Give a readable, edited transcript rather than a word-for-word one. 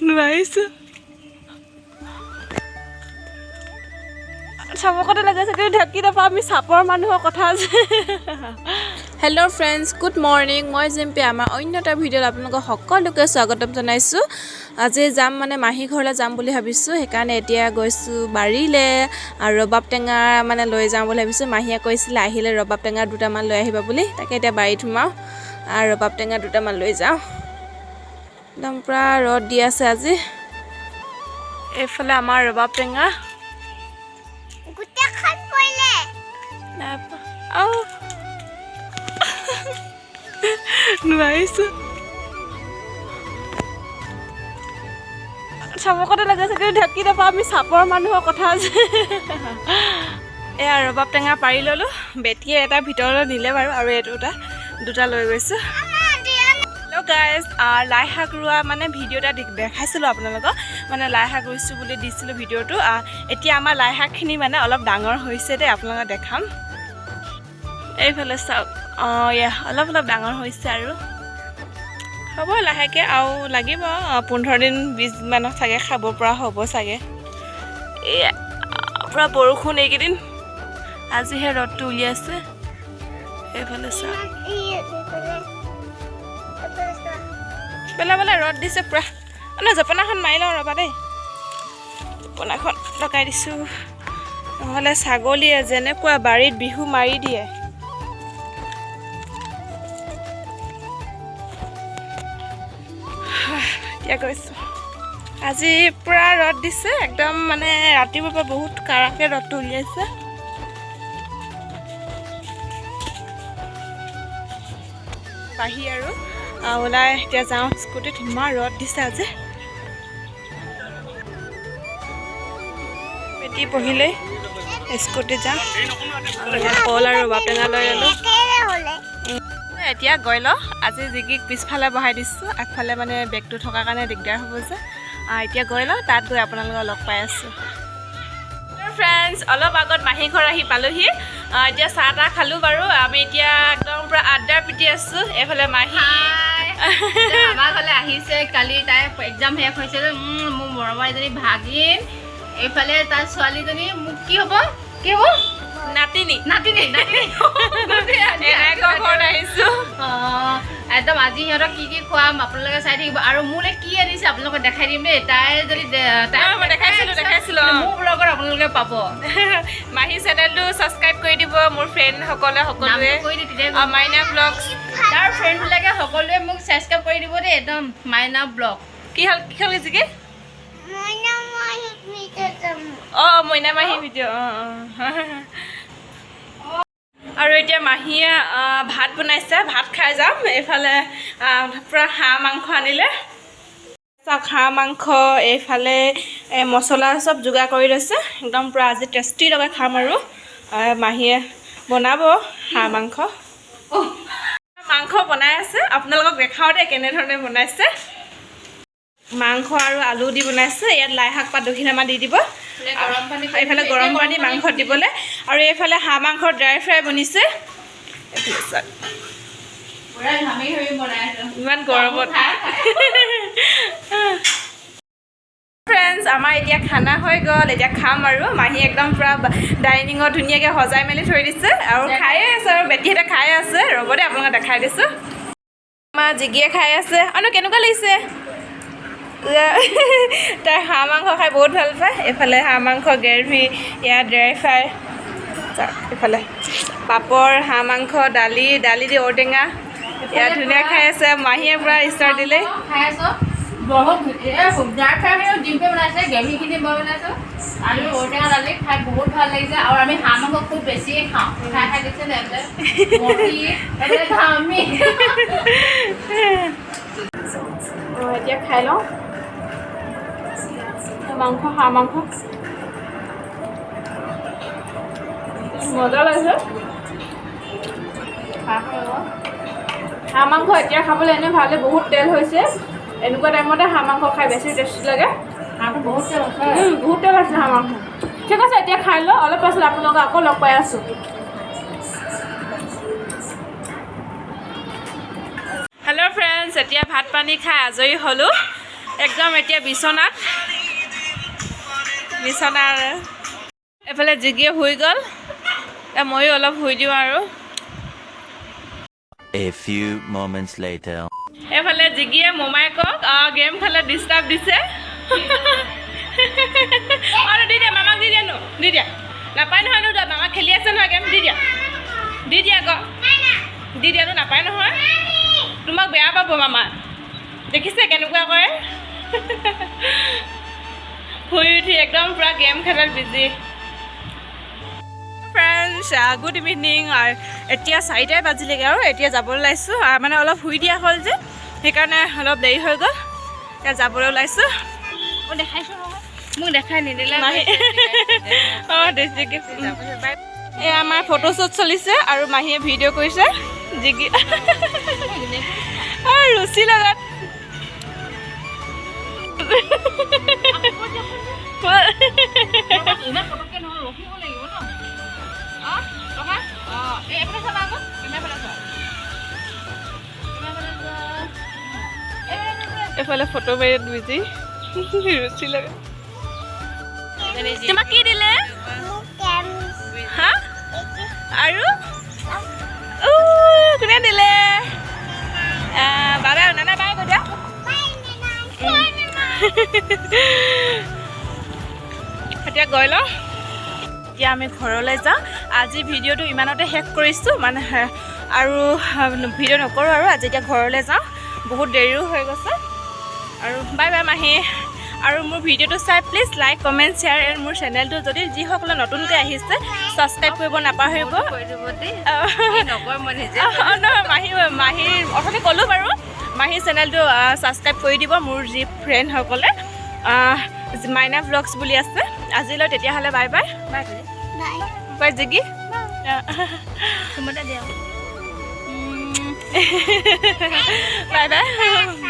নোৱাৰিছোঁ। চবকতে লগাইছে কিন্তু ঢেঁকী নাপাওঁ আমি চাপৰ মানুহৰ কথা আছে। Hello' friends, good morning. মই জিম্পী, আমাৰ অন্য এটা ভিডিঅ'ত আপোনালোকক সকলোকে স্বাগতম জনাইছোঁ। আজি যাম মানে মাহী ঘৰলৈ যাম বুলি ভাবিছোঁ, সেইকাৰণে এতিয়া গৈছোঁ বাৰীলৈ আৰু ৰবাব টেঙা মানে লৈ যাওঁ বুলি ভাবিছোঁ। মাহীয়ে কৈছিলে আহিলে ৰবাব টেঙা দুটামান লৈ আহিবা বুলি, তাকে এতিয়া বাৰীত সোমাওঁ আৰু ৰবাব টেঙা দুটামান লৈ যাওঁ। একদম পূৰা ৰ'দ দি আছে আজি। এইফালে আমাৰ ৰবাব টেঙা। গোটেইখন পৰিলে। নাই পোৱা। আও, নোৱাৰিছোঁ। চবকতে লগাইছে কিন্তু ঢেঁকী নাপাওঁ আমি চাপৰ মানুহৰ কথা আছে। এয়া ৰবাব টেঙা পাৰি ল'লোঁ, বেটীয়ে এটা ভিতৰলৈ নিলে বাৰু, আৰু এইটো এটা দুটা লৈ গৈছোঁ। হেল্ল' গাইজ, লাই শাক ৰোৱা মানে ভিডিঅ' এটা দেখাইছিলোঁ আপোনালোকক, মানে লাই শাক ৰুইছোঁ বুলি দিছিলোঁ ভিডিঅ'টো। এতিয়া আমাৰ লাই শাকখিনি মানে অলপ ডাঙৰ হৈছে দেই, আপোনালোকক দেখাম। এইফালে চাওক, অঁ এয়া অলপ অলপ ডাঙৰ হৈছে আৰু হ'ব লাহেকৈ আৰু লাগিব 15 দিন 20 মানত চাগে খাব পৰা হ'ব চাগে। এয়া পূৰা বৰষুণ এইকেইদিন, আজিহে ৰ'দটো উলিয়াইছে। এইফালে চাওক, পেলাই পেলাই ৰ'দ দিছে পূৰা। ন জপনাখন মাৰি লওঁ ৰ'বা দেই, জপনাখন লগাই দিছোঁ, নহ'লে ছাগলীয়ে যেনেকুৱা বাৰীত বিহু মাৰি দিয়ে। এতিয়া গৈছোঁ, আজি পূৰা ৰ'দ দিছে একদম, মানে ৰাতিপুৱাৰ পৰা বহুত কাৰাকৈ ৰ'দটো উলিয়াইছে। বাঢ়ি আৰু ওলাই এতিয়া যাওঁ স্কুটিত, ইমান ৰ'দ দিছে আজি। বেটি পঢ়িলেই স্কুটিত যাওঁ। কল আৰু ৰবাব টেঙা লৈ ল'লোঁ। এতিয়া গৈ লওঁ, আজি জিগিক পিছফালে বহাই দিছোঁ, আগফালে মানে বেগটো থকাৰ কাৰণে দিগদাৰ হ'ব যে। এতিয়া গৈ লওঁ, তাত গৈ আপোনালোকক লগ পাই আছোঁ। ফ্ৰেণ্ডছ, অলপ আগত মাহী ঘৰ আহি পালোহি। এতিয়া চাহ তাহ খালোঁ বাৰু, আমি এতিয়া একদম পূৰা আড্ডা পিটি আছোঁ। এইফালে মাহী আমাৰ ঘৰলৈ আহিছে, কালি তাই এক্সাম শেষ হৈছে। মোৰ মৰমৰ এজনী ভাগিন, এইফালে তাৰ ছোৱালীজনী, মোক কি হ'ব কি হ'ব নাতিনী, নাতিনী নাতিনী। এনায়েকৰ ঘৰত আহিছোঁ। একদম আজি সিহঁতক কি কি খুৱাম আপোনালোকে চাই থাকিব, আৰু মোলৈ কি আনিছে আপোনালোকক দেখাই দিম দেই। তাই যদি মই দেখাইছিলোঁ, দেখাইছিলোঁ। মোৰ ব্লগত আপোনালোকে পাব। মাহী চেনেলটো ছাবস্ক্ৰাইব কৰি দিব মোৰ ফ্ৰেণ্ডসকলে সকলোৱে। মাইনা ব্লগছ। তাৰ ফ্ৰেণ্ডবিলাকে সকলোৱে মোক ছাবস্ক্ৰাইব কৰি দিব দেই, একদম মাইনা ব্লগ। কি হ'ল কি হ'ল জিকি? অঁ মইনা মাহী ভিডিঅ'। অঁ অঁ আৰু এতিয়া মাহীয়ে ভাত বনাইছে, ভাত খাই যাম। এইফালে পূৰা হাঁহ মাংস আনিলে, চাওক হাঁহ মাংস, এইফালে মছলা চব যোগাৰ কৰি লৈছে, একদম পূৰা আজি টেষ্টি লগাই খাম। আৰু মাহীয়ে বনাব হাঁহ মাংস, মাংস বনাই আছে, আপোনালোকক দেখাওঁ দেই কেনেধৰণে বনাইছে। মাংস আৰু আলু দি বনাইছে, ইয়াত লাই শাক পাত দুখিলামান দি দিব, এইফালে গৰম পানী মাংস দিবলৈ। আৰু এইফালে হাঁহ মাংস ড্ৰাই ফ্ৰাই বনিছে। ইমান গৰমত ফ্ৰেণ্ডছ, আমাৰ এতিয়া খানা হৈ গ'ল, এতিয়া খাম আৰু। মাহী একদম পূৰা ডাইনিঙত ধুনীয়াকৈ সজাই মেলি থৈ দিছে আৰু খায়ে আছে, আৰু বেটীহঁতে খাই আছে। ৰ'ব দেই, আপোনালোকক দেখাই দিছোঁ। আমাৰ জিগিয়ে খাই আছে। আৰু কেনেকুৱা লাগিছে? তাই হাঁহ মাংস খাই বহুত ভাল পায়। এইফালে হাঁহ মাংস গ্ৰেভি, ইয়াত ড্ৰাই ফ্ৰাই, এইফালে পাপৰ, হাঁহ মাংস, দালি, দালি দি ঔটেঙা, ইয়াত ধুনীয়া খাই আছে। মাহীয়ে পূৰা ষ্টাৰ্ট দিলে। বহুত ড্ৰাই ফ্ৰাই ডিম্পে বনাইছে, গ্ৰেভিখিনি মই বনাইছোঁ, আৰু ঔটেঙা দালি খাই বহুত ভাল লাগিছে। আৰু আমি হাঁহ মাংস খুব বেছিয়ে খাওঁ, খাই খাই দিছে ঘামি। এতিয়া খাই লওঁ মাংস, হাঁহ মাংস মজা লাগিছে। হাঁহ মাংস এতিয়া খাবলৈ এনেই ভালে, বহুত তেল হৈছে, এনেকুৱা টাইমতে হাঁহ মাংস খাই বেছি টেষ্টি লাগে। বহুত তেল আছে, বহুত তেল আছে হাঁহ মাংস। ঠিক আছে, এতিয়া খাই লওঁ, অলপ পাছত আপোনালোকক আকৌ লগ পাই আছোঁ। হেল্ল' ফ্ৰেণ্ডছ, এতিয়া ভাত পানী খাই আজৰি হ'লোঁ। একদম এতিয়া বিচনাত, বিচনাৰ এইফালে জিগিয়ে শুই গ'ল। এতিয়া ময়ো অলপ শুই দিওঁ আৰু। A few moments later. এইফালে জিগিয়ে মোমায়েকক গেম খেলাত ডিষ্টাৰ্ব দিছে। আৰু দি দিয়া, মামাক দি দিয়া নো, দি দিয়া। নাপায় নহয় নো, মামা খেলি আছে নহয় গেম। দি দিয়া, দি দিয়া আকৌ, দি দিয়াটো নাপায় নহয়। তোমাক বেয়া পাব মামা। দেখিছে কেনেকুৱা কৰে? শুই উঠি একদম পূৰা গেম খেলাত বিজি। Friends, good evening. এতিয়া 4টাই বাজিলেগৈ আৰু এতিয়া যাবলৈ ওলাইছোঁ। মানে অলপ শুই দিয়া হ'ল যে, সেইকাৰণে অলপ দেৰি হৈ গ'ল। এতিয়া যাবলৈ ওলাইছোঁ। মই দেখাইছোঁ নহয়, মোক দেখাই নিদিলে। মাহী অঁ, দেখিকে। এই আমাৰ ফটোশ্বুট চলিছে আৰু মাহীয়ে ভিডিঅ' কৰিছে। জিগি আৰু ৰুচি লগত। ইমান পটককৈ নহয়, ৰখিব লাগিব ন। অঁ, ৰখা। অঁ, এই এইফালে চাবা আকৌ, কেমেৰা ফালে চোৱা, কেমেৰা ফালে চোৱা। এইফালে। এইফালে ফটো মাৰি বিজি ৰুচি লগত। তোমাক কি দিলে হা? আৰু উ, কোনে দিলে? বাবা নানা, বাই কৈ দিয়া। এতিয়া গৈ লওঁ, এতিয়া আমি ঘৰলৈ যাওঁ। আজি ভিডিঅ'টো ইমানতে শেষ কৰিছোঁ মানে, আৰু ভিডিঅ' নকৰোঁ আৰু আজি। এতিয়া ঘৰলৈ যাওঁ, বহুত দেৰিও হৈ গৈছে। আৰু বাই বাই মাহী। আৰু মোৰ ভিডিঅ'টো চাই please like, comment, share and মোৰ চেনেলটো যদি যিসকলে নতুনকৈ আহিছে, ছাবস্ক্ৰাইব কৰিব নাপাহৰিব। কৰি দিব দেই। নকয়, মই নিজে। নহয়, মাহী, মাহীৰ অথনি ক'লোঁ বাৰু। মাহীৰ চেনেলটো ছাবস্ক্ৰাইব কৰি দিব মোৰ যি ফ্ৰেণ্ডসকলে, মাইনা ভ্লগছ বুলি আছে। আজিলৈ তেতিয়াহ'লে বাই বাই। বাই। বাই জিগি। চুমতা দিয়া। Bye bye.